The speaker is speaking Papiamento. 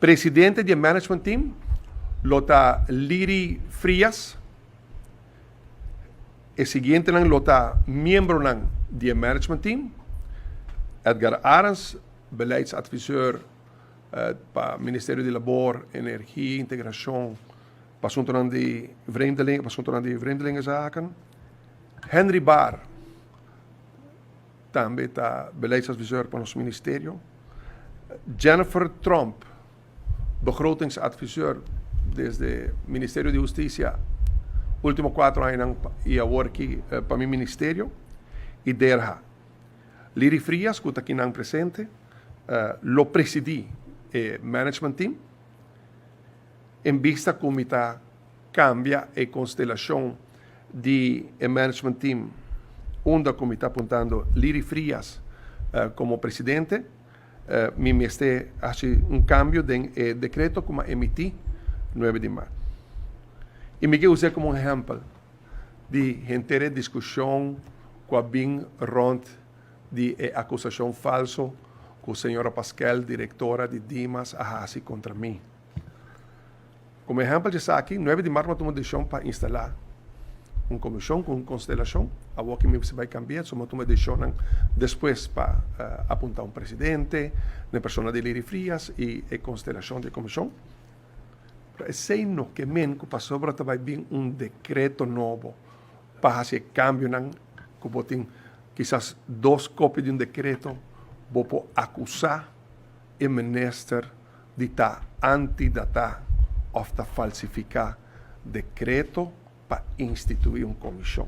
Presidente di management team lo ta Liri Frias. E siguientenan lo ta miembronan di management team: Edgar Arends, beleidsadviseur pa Ministerio di Labor, Energia, Integracion, pa asuntonan di vreemdeling, pa asuntonan di vreemdelingenzaken. Henry Barr, tambe ta beleidsadviseur pa nos ministerio. Jennifer Tromp, begrotingsadviseur desde Ministerio di Husticia, ultimo 4 aña y awor aki pa mi ministerio. Y Derha. Liri Frias, cu ta aki nan presente, lo presidi e management team. En vista con ta cambia e constelacion di management team, unda cu ta apuntando Liri Frias como presidente, mi mester haci un cambio di decreto cu a emiti 9 di maart. Y mi kier usa como ehempel di henter discusion cu a bin rond di acusacion falso cu señora Pascal, directora di Dimas, a haci contra mi. Como ehempel di esaki, 9 di maart, a tuma decision pa instala un comision cu un constelacion. Awor cu mi bay cambia, so a tuma decision despues pa apunta un presidente, un persona di Liri Frias y constelacion di comision. Esey no kiermen cu pasobra bay bin un decreto nobo pa haci cambionan cu bo tin kisas dos copia di un decreto, bo por acusa e minister di ta antidata of ta falsifica decreto pa institui un comision.